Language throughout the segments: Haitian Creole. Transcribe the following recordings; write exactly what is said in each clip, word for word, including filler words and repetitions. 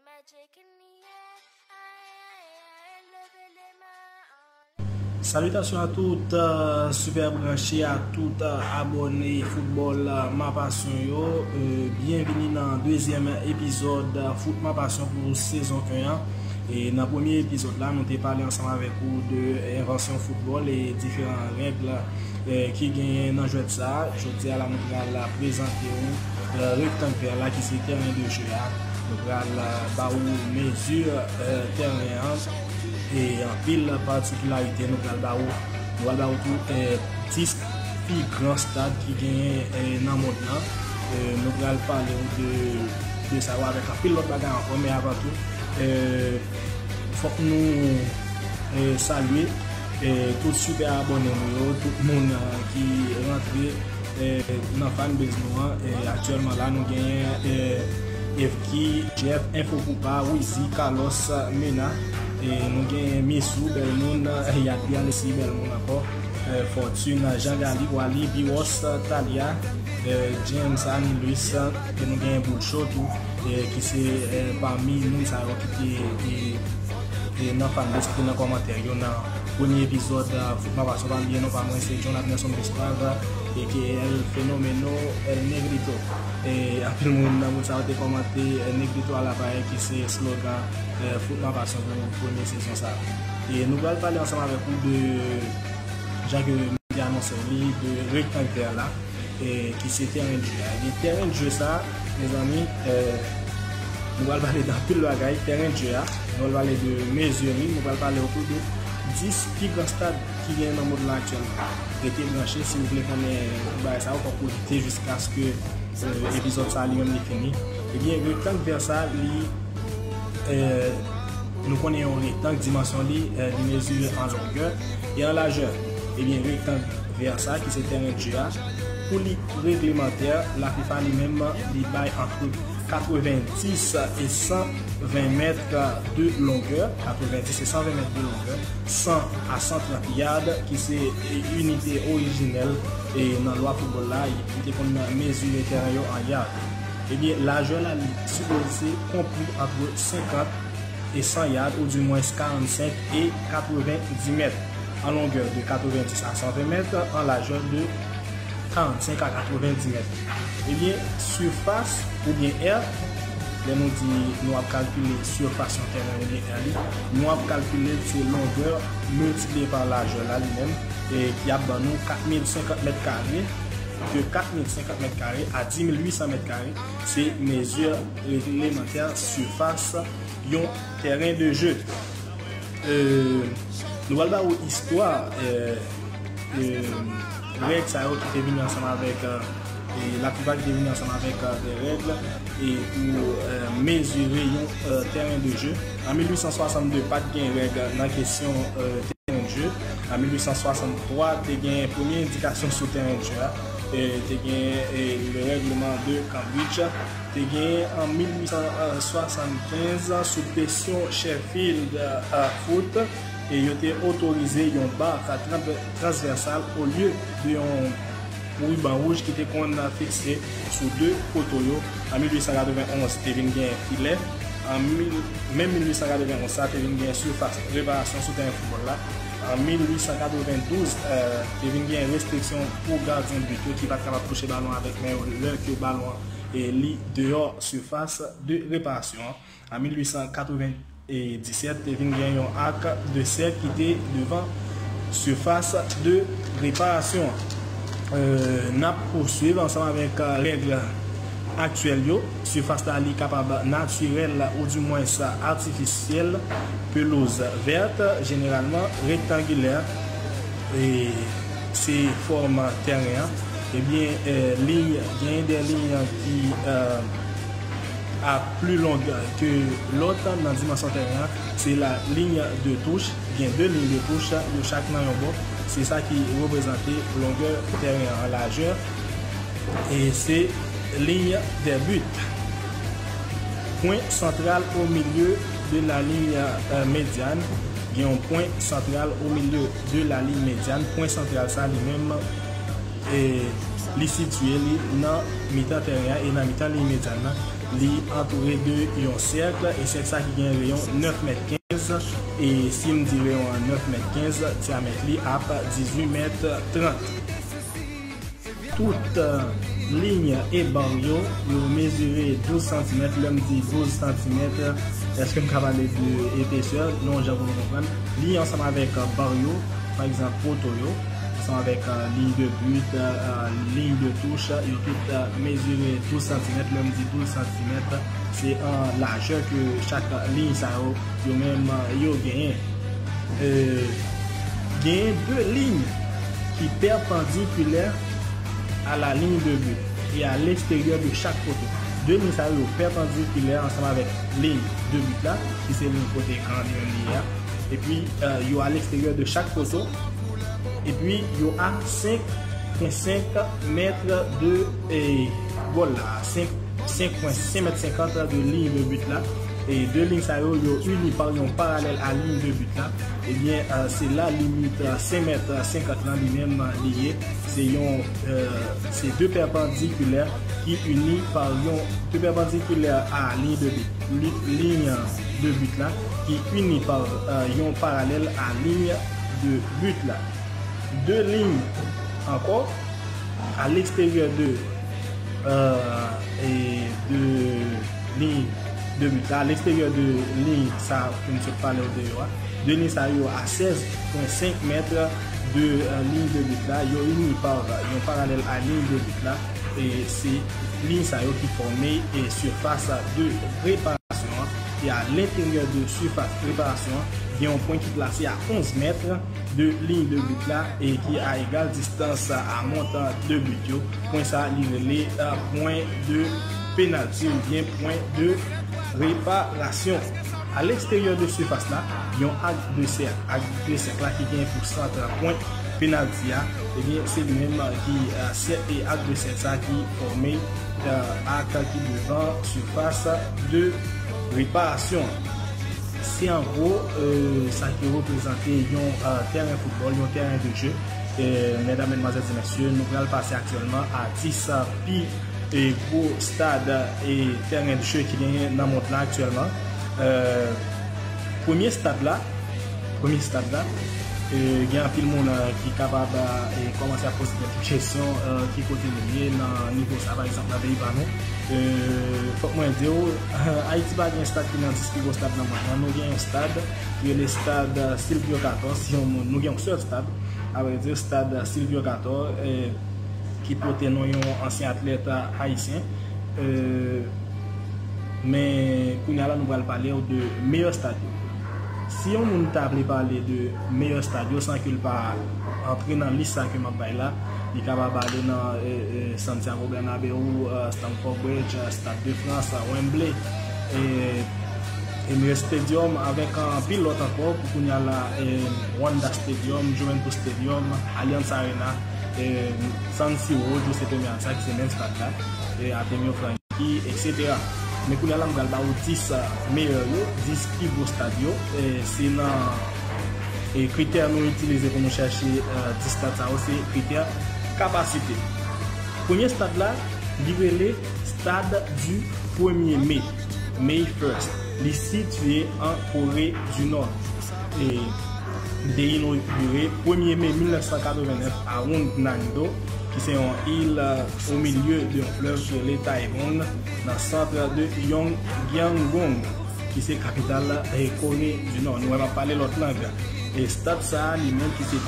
Magic in the air, ay, ay, ay, leve le ma. Salutations à toutes, euh, super branchés, à toutes, euh, abonnés football, euh, Ma Passion yo. Euh, byenvini nan dezyèm epizòd, euh, Foot Ma Passion pou sezon en an. E nan premye epizòd la, nou te pale ansanm avèk ou de envansyon foutbòl e diferan règ, eh, ki genyen nan jwèt sa a. Jodi a la, nou pral prezante w, eh, rektang vè la ki se tèren de je a. Nou pral, eh, ba ou mezi, eh, tèren an e anpil patikilarite. Nou pral ba ou, nou pral ba ou tou, eh, dis pi gran stad ki genyen, eh, nan mond lan. Eh, nou pral pale w de, de sa yo avèk anpil lòt bagay ankò, men avan tou, eh, fòk nou, eh, salye, eh, tout super abòne nou yo, tout moun, eh, ki rantre, eh, nan fanbase nou an. Eh, aktyèlman la, nou genyen, eh, Evki, Jeff, Info Poupa, Wizi, Carlos, Mena. Eh, nou genyen Misou, bèl moun, eh, Yadri, Alexis, bèl moun ankò. Eh, Fortune, Jean Gali, Wally, Biwos, Talia, eh, James, Anilus, eh, nou genyen Boulcho tou, eh, ki se, eh, pami moun sa yo ki te, eh, eh, nan fanbase, ki te nan kòmantè yo nan premye epizòd, eh, Foot Ma Passion. Pa bliye non pa mwen, se Jonathan Nelson Gustave, A K A El Fenomeno, El Negrito. E anpil moun nan moun sa yo te kòmante, eh, Negrito a la payay ki se slogan, eh, Foot Ma Passion pou premye sezon sa. E nou pral pale ansanm avèk ou de jan ke m te anonse li, de rektang vè la, eh, ki se tèren de je a. Ebyen, tèren de je sa, mezanmi, eh, nou pral pale de anpil bagay. Tèren de je a, nou pral pale de mezi li, nou pral pale otou de dis pi gran stad ki genyen nan mond lan aktyèlman. Rete branche si w vle konnen bagay sa yo, fòk ou rete jiskaske, eh, epizòd sa li menm li fini. Ebyen, rektang vè sa, li, eh, nou konnen yon rektang, dimansyon li, eh, li mezire an longè e an lajè. Ebyen, rektang vè sa, ki se tèren de je a, pou li reglemantè, la fifa li menm, li bay ant katrevendis e san ven mèt de longè, katrevendis e san ven mèt de longè, san a san trant yad, ki se inite orijinèl, e nan lwa foutbòl la, ki te konn mezire tèren yo an yad. Ebyen, lajè la, li sipoze konpri ant senkant e san yad, oudimwens karannsenk e katrevendis mèt, an longè de katrevendis a san ven mèt, an lajè de karannsenk a katrevendis mèt. Ebyen, sifas oubyen è, lè nou di nou ap kalkile sifas yon tèren oubyen è li, nou ap kalkile l se longè miltipliye pa lajè la li menm, e ki ap ban nou kat mil senkant mèt kare, de kat mil senkant mèt kare a dis mil uit san mèt kare, se mezi reglemantè sifas yon tèren de je. Euh, nou pral ba ou istwa, euh, euh, règ sa yo ki te vini ansanm avèk, euh, e laplipa ki te vini ansanm avèk, euh, de règ e pou, euh, mezire yon, euh, tèren de je. An mil uit san swasannde, pa t gen règ nan kesyon, euh, tèren de je. An mil uit san swasanntwa, te gen premye endikasyon sou tèren de je a. E te gen, e, le règleman de Cambridge. Te gen an mil uit san swasannkenz, sou presyon Sheffield, a, Foot, e yo te otorize yon ba transvèsal olye de yon riban wouj ki te konn fikse sou de poto yo. An mil uit san katrevenonz, te vin gen filè. An mil, menm mil uit san katrevenonz sa, te vin gen sifas reparasyon sou tèren foutbòl la. An mil uit san katrevendouz, eh, te vin gen restriksyon pou gadyen but yo ki pa t kapab touche balon avèk men yo lè ke balon an, eh, li deyò sifas de reparasyon an. An mil uit san katrevendiset, te vin gen yon ak de sèk ki te devan sifas de reparasyon an. Eh, n ap pouswiv ansanm avèk, eh, règ aktyèl yo. Sifas la, li kapab natirèl oudimwens atifisyèl, pelouz vèt, jeneralman rektangilè, e se fòm tèren an. Ebyen, eh, liy, genyen de liy ki, eh, a pli long ke lòt nan dimansyon tèren an, se la liy de touch. Gen de liy de touch, yo chak nan yon bò. Se sa ki reprezante longè tèren an, lajè. E se liy de but. Pwen santral o milye de la liy, eh, medyàn. Gen yon pwen santral o milye de la liy medyàn. Pwen santral sa li menm, e Li sitiye li nan mitan tèren an e nan mitan liy medyan nan. Li antoure de yon sèk, e sèk sa ki gen reyon nèf mèt kenz, e si m di reyon an nèf mèt kenz, dyamèt li ap dizuit mèt trant. Tout, euh, liy e ba yo, yo mezire douz santimèt. Lè m di douz santimèt, èske m ka pale de epesè? Non, jan pou nou konprann. Li ansanm avèk, euh, ba yo, pa egzanp, poto yo, ansanm avèk, euh, liy de but, euh, euh, liy de touch, yo tout, euh, mezire douz santimèt. Lè m di douz santimèt, se an lajè ke chak liy sa yo, yo menm, euh, yo genyen. Euh, genyen de liy ki pèpandikilè à la ligne de but et à l'extérieur de chaque poteau. De liy sa yo pèpandikilè ansanm avèk liy de but la, ki se liy kote ekran an li menm li ye a. Epi, euh, yo à l'extérieur de chaque poteau. Epi, yo a senk pwen senk mèt de, eh, gòl la. Senk, senk pwen senk mèt senkant de liy de but la. E de liy sa yo, yo ini pa yon paralèl a liy de but la. Ebyen, euh, se la limit, euh, senk mèt senkant lan li menm, euh, li ye. Se yon, euh, se de pèpandikilè ki ini pa yon, de pèpandikilè a liy de but, li, liy de but la, ki ini pa, euh, yon paralèl a liy de but la. De liy ankò, à l'extérieur de, euh, et de liy de but la, à l'extérieur de liy sa ke m sot pale w de yo a, de liy sa yo a sèz pwen senk mèt de, euh, liy de but la, yo ini pa yon paralèl a liy de but la, e se liy sa yo ki fòme e sifas de reparasyon an, e à l'intérieur de surface de réparation an, gen yon pwen ki plase a onz mèt de liy de but la e ki a egal distans a montan de but yo. Pwen sa li rele, euh, pwen de penalti oubyen pwen de reparasyon. À l'extérieur de surface la, yon ak de sèk, ak de sèk la ki gen pou sant pwen penalti a, ebyen, se li menm ki, euh, sèk e ak de sèk sa ki fòme, euh, ak ki devan surface de réparation. Se an gwo, euh, sa ki reprezante yon, euh, tèren foutbòl, yon tèren de jeu. Euh, medam, madmwazèl e mesye, nou pral pase aktyèlman a dis pi, euh, gwo stad e tèren de jeu ki genyen nan mond lan aktyèlman. Euh, premye stad la, premye stad la, euh, gen anpil moun, euh, ki kapab, euh, kòmanse ap poze tèt yo kesyon, euh, ki kote nou ye nan nivo sa, pa egzanp, nan peyi pa nou. Euh, fòk mwen di w, Ayiti pa gen stad ki nan dis pi gwo stad nan mond lan. Nou gen yon stad ki rele stad, euh, Sylvio Cator. Si yon moun, nou gen yon sèl stad, a vrè di, stad, euh, Sylvio Cator, euh, ki pote non yon ansyen atlèt, euh, ayisyen. Euh, men kounye a la, nou pral pale w de meyè stad yo. Si yon moun ta vle pale de meyè stad yo san ke l pa antre nan lis sa ke m ap bay la, li kapab ale nan, euh, euh, Santiago Bernabéu, euh, Stamford Bridge, euh, Stade de France, euh, Wembley, e, Emirates Stadium, avèk anpil lòt ankò, pou kounye a la, e, Wanda Stadium, Juventus Stadium, Allianz Arena, e, San Siro, Giuseppe Meazza, ki se menm stad la, e, Artemio Franchi, etsetera. Men kounye a la, m pral ba ou dis meyè yo, dis pi gwo stad yo. E, se nan, e, kritè nou itilize pou nou chèche, e, dis stad sa yo, se kritè kapasite. Premye stad la, li rele Stade du Premier Mai, May First. Li sitiye an Kore di Nò. E, Li te inogire premye me mil nèf san katreven nèf a Wongnam-do, ki se yon il, euh, o milye de yon flèv ki rele Taedong, nan sant de Yonggwanggong, ki se kapital, eh, Kore di Nò. Nou wè m ap pale lòt lang. E stad sa a, li menm ki se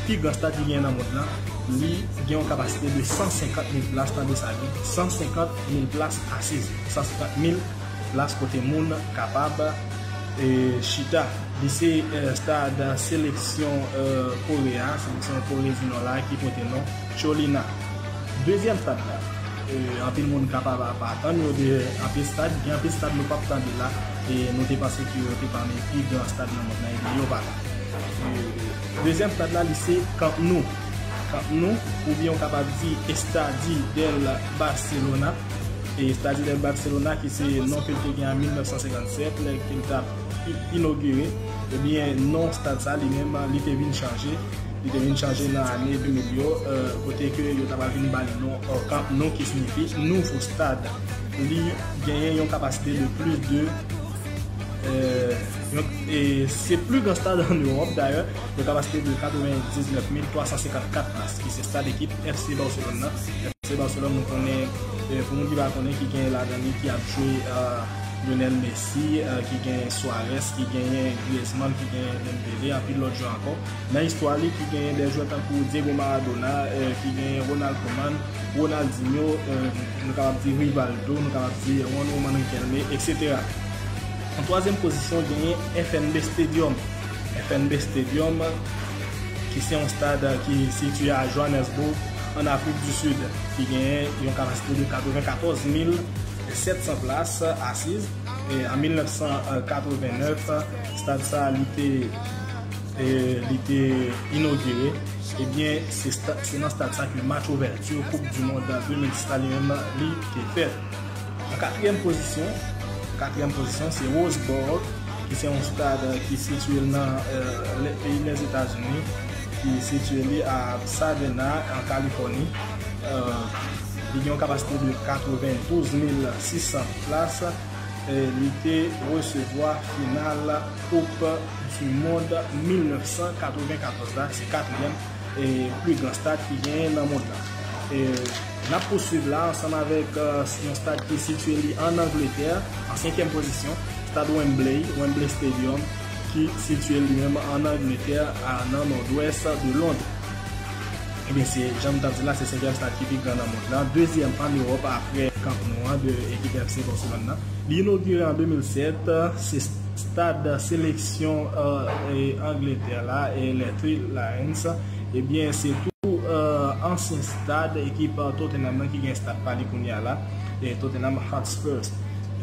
pi gran stad ki genyen nan mond lan, li gen yon kapasite de san senkant mil plas, tande sa byen, san senkant mil plas asiz, san senkant mil plas kote moun kapab, e, chita. Li se, e, stad seleksyon, e, Kore a, seleksyon Kore di Nò la ki pote non Cholina. Dezyèm stad la, e, anpil moun kapab ap atann yo de anpil stad, gen anpil stad nou p ap tande la, e nou te panse ke yo te pami pi gran stad nan mond lan, ebyen yo pa la. E, dezyèm stad la, li se Camp Nou. Camp Nou, oubyen ou kapab di Estadi del Barcelona. E Estadi del Barcelona, ki se non ke l te gen an mil nèf san senkannsèt, lè ke l t ap i-, inogire, ebyen, non stad sa li menm, li te vin chanje. Li te vin chanje nan ane de mil yo, euh, kote ke yo ta pral vin ba li non, euh, Camp Nou, ki siyifi nouvo stad. Li genyen yon kapasite de plis de, euh, yon, e se pli gran stad ann Ewòp dayè, yon kapasite de katrevendiznèf mil twa san senkannkat plas, ki se stad ekip F C Barcelone nan. F C Barcelone, nou konnen, euh, pou moun ki pa konnen, ki genyen ladan li, ki ap jwe, euh, Lionel Messi, euh, ki genyen Suarez, ki genyen Griezmann, ki genyen Dembélé, anpil lòt jwè ankò. Nan istwa li, ki genyen de jwè tankou Diego Maradona, euh, ki genyen Ronald Koeman, Ronaldinho, euh, nou kapab di Rivaldo, nou kapab di Juan Román Riquelme, et cetera. An twazyèm pozisyon, genyen F N B Stadium. F N B Stadium, ki se yon stad ki sitiye a Johannesburg, ann Afrik di Sid, ki genyen yon kapasite de katrevenkatòz mil sèt san plas asiz. E an mil nèf san katrevennèf, stad sa a, li te, e, li te inogire. Ebyen, se sta-, se nan stad sa ke match ouvèti Koup di Mond de mil dis la, li menm, li te fèt. An katriyèm pozisyon, katriyèm pozisyon, se Rose Bowl, ki se yon stad, euh, ki sitiye nan, euh, lè-, peyi Lèzetazini, ki sitiye li a Pasadena, an Kalifòni. Euh, li gen yon kapasite de katrevendouz mil sis san plas. Euh, li te resevwa final Koup di Mond mil nèf san katrevenkatòz la, se katriyèm e pli gran stad ki genyen nan mond lan. E n ap pouswiv la ansanm avèk, euh, yon stad ki sitiye li ann Angletè, an senkyèm pozisyon, stad Wembley, Wembley Stadium, ki sitiye li menm ann Angletè, a, nan nòdwès de Lond. Ebyen, se, jan m t ap di la, se senkyèm stad ki pi gran nan mond lan, dezyèm ann Ewòp apre Camp Nou an de ekip F C Barcelone nan. Li inogire an de mil sèt, se stad seleksyon, euh, e, Angletè la, e les Three Lions. Ebyen, se tou, euh, ansyen stad ekip, euh, Tottenham nan ki gen stad pa li kounye a la, e Tottenham Hotspurs.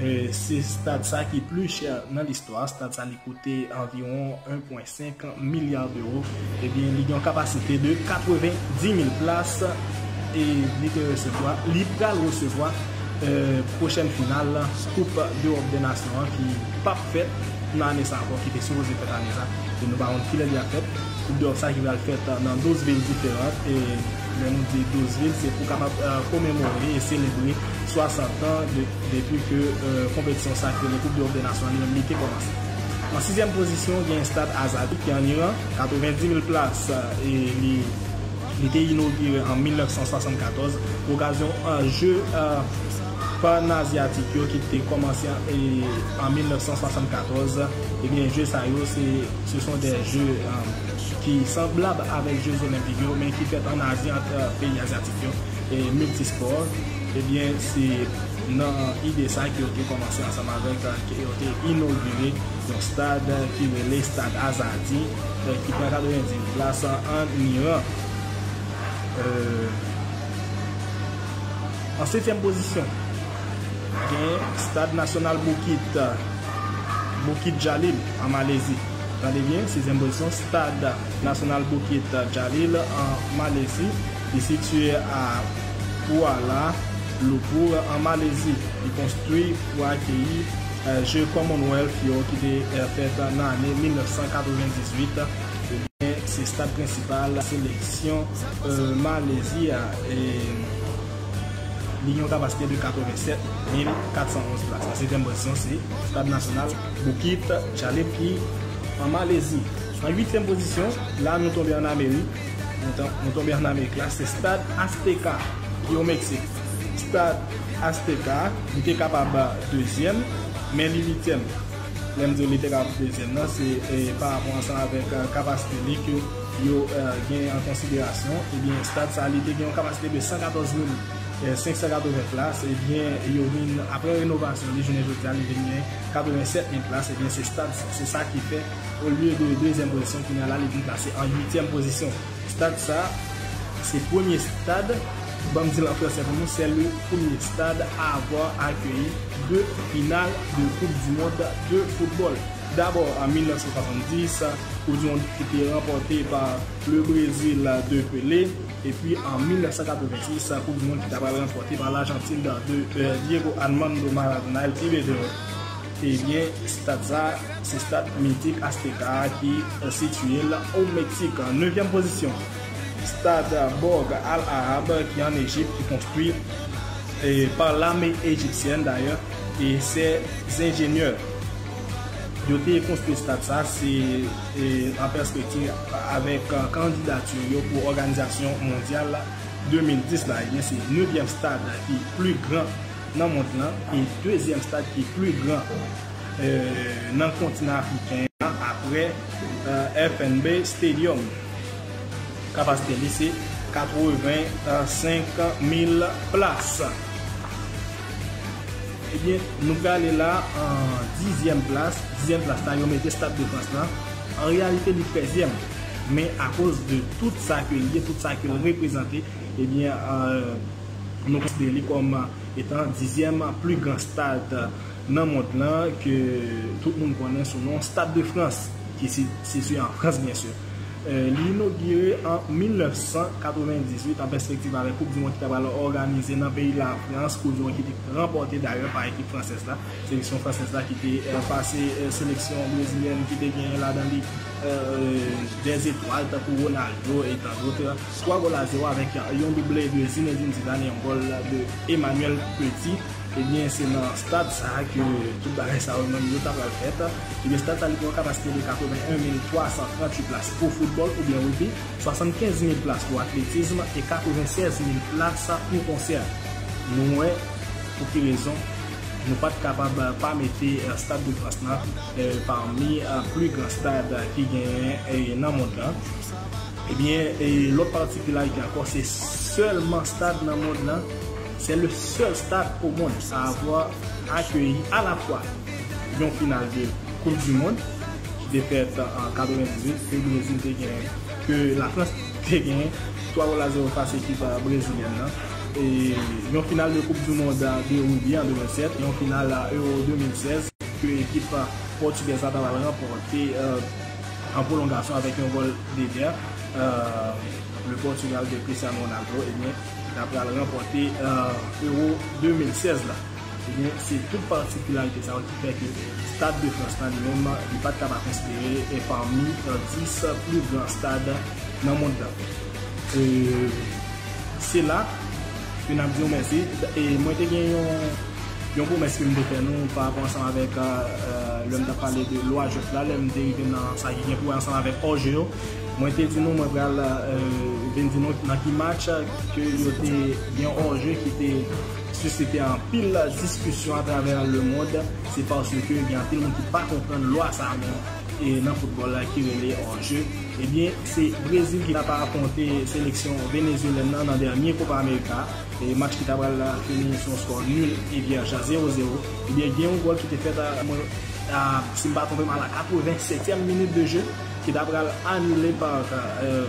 E se stad sa ki pli chè nan listwa. Stad sa, li koute anviwon en pwen senk milya dewo. Ebyen, li gen yon kapasite de katrevendi mil plas e li te resevwa, li pral resevwa, euh, pwochèn final Koup Dewòp dè Nasyon an ki p ap fèt nan ane sa ankò, ki te sipoze fèt ane sa. E nou pa konn kilè li ap fèt. Koup Dewòp sa ki pral fèt nan douz vil diferan. E lè nou di douz vil, se pou kapab, euh, komemore e selebre swasant an de, depi ke, euh, konpetisyon sa ki rele Koup Dewòp dè Nasyon an li menm li te kòmanse. An sizyèm pozisyon, gen stad Azadi ki ann Iran, katrevendi mil plas, e li, li te inogire an mil nèf san swasannkatòz, okazyon, euh, je, euh, Panazyatik yo ki te kòmanse an, e, an mil nèf san swasannkatòz. Ebyen, je sa yo, se, ce sont des jeux, euh, ki sanblab avèk Je Zolenpik yo, men ki fèt ann Azi ant, euh, peyi azyatik yo, e miltispò. Ebyen, se nan ide sa ke yo te kòmanse ansanm avèk, euh, ke yo te inogire yon stad ki rele Stad Azadi, euh, ki pran katrevendi plas ann Iran. Euh, an setyèm pozisyon, gen Stad Nasyonal Bukit, Bukit Jalil an Malezi. Tande byen, sezyèm pozisyon, Stad Nasyonal Bukit Jalil an Malezi. Li sitiye a Kuala Lumpur an Malezi. Li konstwi pou akeyi, euh, Je Commonwealth yo ki te, euh, fèt nan ane mil nèf san katrevendizuit. Ebyen, se stad prensipal seleksyon, euh, Malezi a. E li gen yon kapasite de katrevensèt mil katsan onz plas. An setyèm pozisyon, se Stad Nasyonal Bukit Jalil ki an Malezi. An uityèm pozisyon, la nou tonbe ann Amerik. Nou ton-, nou tonbe ann Amerik la, se Stad Azteca ki o Meksik. Stad Azteca, li te kapab dezyèm, men li uityèm. Lè m di w li te kapab dezyèm nan, se, e, pa rapò ansanm avèk, e, kapasite li ke yo, e, gen an konsiderasyon. Ebyen, stad sa, li te gen yon kapasite de san katòz mil, e, senk san katreven plas. Ebyen, yo vin, apre renovasyon li, jounen jodi a, li vin gen katrevensèt mil plas. Ebyen, se stad, se sa ki fè, olye de dezyèm pozisyon, kounye a la, li vin plase an uityèm pozisyon. Stad sa, se premye stad, ban m di l an fransè pou nou, c'est le premier stade à avoir accueilli deux finales de Coupe du Monde de football. D'abord en mille neuf cent soixante-dix, Coupe du Monde ki te ranpòte pa le Brésil de Pelé, epi an mil nèf san katrevensis, Coupe du Monde ki ta pral ranpòte pa l'Argentine de, euh, Diego Armando Maradona, El Pibe de Oro. Ebyen, stad sa, se stad mitik Azteka a ki sitiye l o Meksik. Nevyèm pozisyon, stad Burj Al Arab ki ann Ejip, ki konstwi e, pa lame ejisyèn dayè, e se enjenyè. Yo te konstwi stad sa, se e, an pèspektiv avèk e, kandidati yo pou òganizasyon mondyal de mil dis la. Ebyen, se nevyèm stad ki pli gran nan mond lan e dezyèm stad ki pli gran e, nan kontinan afriken an apre e, F N B Stadium. Kapasite li se katrevensenk mil plas. Ebyen, nou prale la an dizyèm plas. Dizyèm plas la, yo mete Stad de Frans lan. An reyalite, li trèzyèm. Men akoz de tout sa ke li ye, tout sa ke l reprezante, ebyen, e, nou konsidere li kòm etan dizyèm pli gran stad nan mond lan ke tout moun konnen sou non Stad de Frans, ki si- sitiye an Frans, byen si. E, li inogire an mil nèf san katrevendizuit an pèspektiv avèk Koup di Mond ki ta pral òganize nan peyi Lafrans, Koup di Mond ki te ranpòte dayè pa ekip fransèz la, seleksyon fransèz la ki te e, pase e, seleksyon brezilyèn ki te genyen ladan li e, dèzetwal tankou Ronaldo e tan dòt. Twa gòl a zewo avèk yon double de Zinedine Zidane e yon gòl de Emmanuel Petit. Ebyen, se nan stad sa a ke tout bagay sa yo menm yo ta pral fèt. Ebyen, stad sa a li gen yon kapasite de katreven en mil twa san tranntuit plas pou foutbòl oubyen rugby, swasannkenz mil plas pou atletism e katrevensèz mil plas pou konsè. Nou wè pou ki rezon nou pa t kapab pa mete e, Stad de Frans lan e, pami e, pli gran stad ki genyen e, nan mond lan. Ebyen, e, lòt patikilarite ankò, se sèlman stad nan mond lan, c'est le seul stade au monde à avoir accueilli à la fois yon final de Coupe du Monde ki te fèt an katrevendizuit, ke Brezil te genyen, ke Lafrans te genyen twa gòl a zewo fas ekip e, brezilyèn nan. E yon final de Coupe du Monde e, de rugby an de mil sèt, yon final e, Euro de mil sèz, ke ekip e, pòtigèz la ta pral ranpòte e, an pwolongasyon avèk yon gòl de dè, e, le Portugal de Cristiano Ronaldo, ebyen, ki ta pral ranpòte e, Euro de mil sèz la. Ebyen, se tout patikilarite sa yo ki fè ke Stad de Frans la, li menm, li pa t ka pa konsidere e, pami e, dis pli gran stad nan mond lan. E, se la ke n ap di w mèsi. E mwen te gen yon, yon pwomès ke m te fè nou pa rapò ansanm avèk e, e, lè m t ap pale de lwa jwèt la, lè m te rive nan sa ki gen pou wè ansanm avèk òje yo. Mwen te di nou, mwen pral e, vin di nou nan ki match ke yo te gen òje ki te sisite anpil diskisyon atravè lemond. Se paske gen anpil moun ki pa konprann lwa sa a menm e, nan foutbòl la ki rele òje. Ebyen, se Brezil ki t ap afwonte seleksyon venezuelèn nan nan dènye Copa America. E match ki ta pral fini sou yon skò nil e vyèj, zewo zewo. Ebyen, gen yon gòl ki te fèt, a, mwen, a, si m pa twonpe m, a la katrevensetyèm minit de jeu, ki ta pral anile pa, e,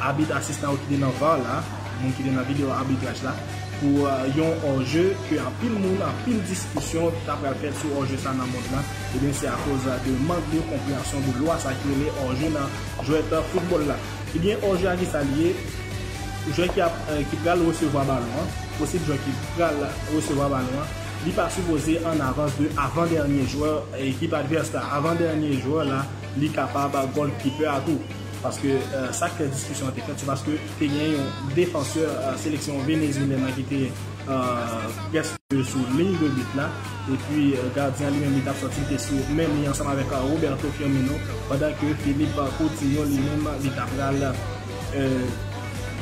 abit asistan yo ki te nan var la, moun ki te nan videyo abitraj la, pou e, yon òje ke anpil moun, anpil diskisyon ta pral fèt sou òje sa nan mond lan. Ebyen, se akoz de mank de konpreyansyon de lwa sa ki rele òje nan jwèt foutbòl la. Ebyen, òje a ki sa li ye? Jwè ki ap, e, ki pral resevwa balon an, posib jwè ki pral resevwa balon an, li pa sipoze an avans de avan dènye jwè ekip advès la. Avan dènye jwè la, li kapab gòlkipè a tou. Paske e, sa k fè diskisyon an te fèt, se paske te gen yon defansè e, seleksyon venezuelèn nan ki te e, prèske sou liy de bit la. Epi e, gadyen an li menm li t ap sòti, li te sou menm liy ansanm avèk e, Roberto Firmino, pandan ke Philippe Coutinho li menm li t ap pral e,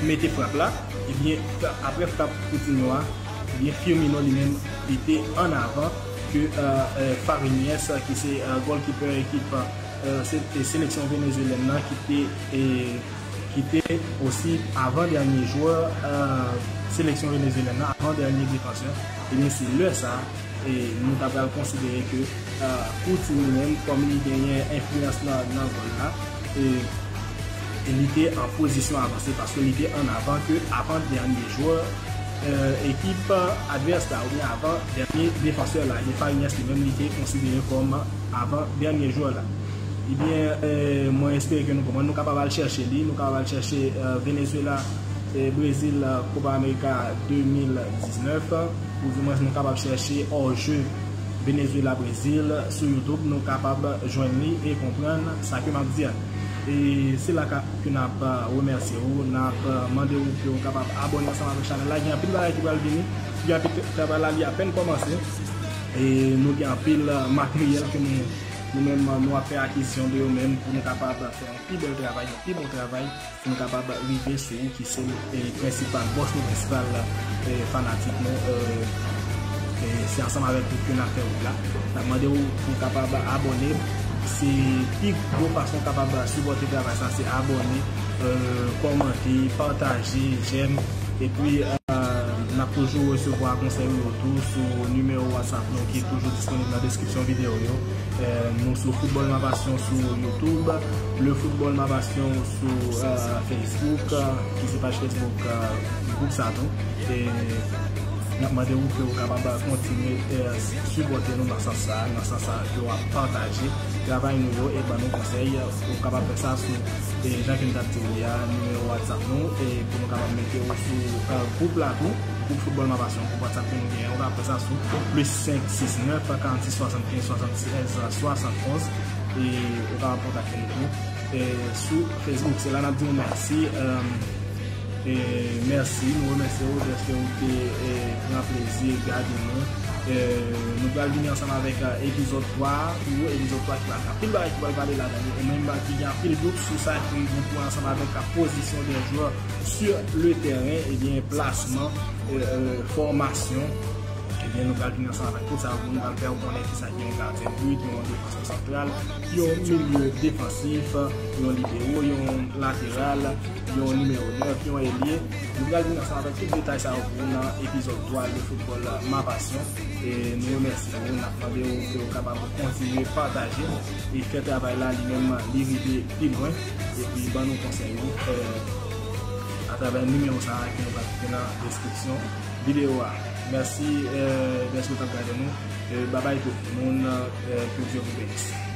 mete frap la. Ebyen, apre frap Coutinho a, ebyen, Firmino li menm li te an avan ke e, e, Fariñez, ki se e, gòlkipè ekip e, se, e, seleksyon venezuelèn nan ki te, e, ki te osi avan dènye jwè e, seleksyon venezuelèn nan, avan dènye defansè. Ebyen, se lè sa e, nou ta pral konsidere ke e, Coutinho li menm, kòm li genyen enfliyans nan, nan gòl la, e, e li te an pozisyon avanse paske li te an avan ke avan dènye jwè e, ekip advès la, oubyen avan dènye defansè la. Ebyen, Fariñez li menm, li te konsidere kòm avan dènye jwè la. Ebyen, e, mwen espere ke nou konprann. Nou kapab al chèche li, nou kapab al chèche e, Venezuela e, Brezil e, Copa America de mil diznèf, oudimwens nou kapab chèche òje Venezuela, Brezil, sou YouTube, nou kapab jwenn li e konprann sa ke m ap di a. E se la ka, ke n ap, eh, remèsye w, n ap, eh, mande w ke w kapab abòne ansanm avèk chanèl la. Gen anpil bagay ki pral vini, gen anpil travay la, li apèn kòmanse. E nou gen anpil, eh, materyèl ke nou, nou menm, nou ap fè akizisyon de yo menm pou nou kapab fè yon pi bèl travay, yon pi bon travay. Pou nou kapab rive sou ou ki se, eh, prensipal bòs nou, prensipal, eh, fanatik nou. Eh, eh, se ansanm avèk ou ke n ap fè wout la. N ap mande w pou w kapab abòne. Se pi gwo fason w kapab sipòte travay sa, se abòne, eh, kòmante, pataje, jèm. Epi, eh, n ap toujou resevwa konsèy ou yo tou sou nimewo WhatsApp nou ki toujou disponib nan deskripsyon videyo yo. Eh, nou sou Football Ma Passion sou YouTube, Le Football Ma Passion sou, eh, Facebook, eh, ki se paj Facebook, eh, gwoup sa tou. E n ap mande w ke w kapab kontinye, eh, sipòte nou nan sans sa, nan sans sa ke w ap pataje travay nou yo e ban nou konsèy. Ou kapab fè sa sou, eh, jan ke m t ap di w li a, nimewo WhatsApp nou, e pou nou kapab mete w sou, eh, gwoup la tou. Gwoup Football Ma Passion, gwoup WhatsApp ke nou genyen, ou ka fè sa sou plis senk sis nèf, karannsis, swasannkenz, swasannsèz, swasantonz, e ou ka kontakte nou tou, e sou Facebook. Se la n ap di w mèsi, eh, e mèsi, nou remèsye w dèske ou te, e, pran plezi gade nou. E nou pral vini ansanm avèk, eh, epizòd twa pou epizòd twa ki pral gen anpil bagay ki pral pale ladan li, e menm ki gen anpil dout sou sa ki gen pou ansanm avèk, eh, pozisyon de jwè sur le terrain, ebyen, plasman, eh, eh, fòmasyon. Ebyen, nou pral vin ansanm avèk tout sa, nou pral fè w konnen kisa ki yon gadyen but, yon defansè santral, yon milye defansif, yon libero, yon lateral, yon nimewo nèf, yon elye. Nou pral vin ansanm avèk tout detay sa yo pou ou nan epizòd twa de Football Ma Passion. E nou remèsye w, n ap mande w ke w kapab kontinye pataje e fè travay la li menm li rive pi lwen. Epi ban nou konsèy ou, eh, atravè nimewo sa a ke nou pral kite nan deskripsyon videyo a. Mèsi, eh, dèske w t ap gade nou. Eh, babay tout moun, eh, ke Dye vous bénisse.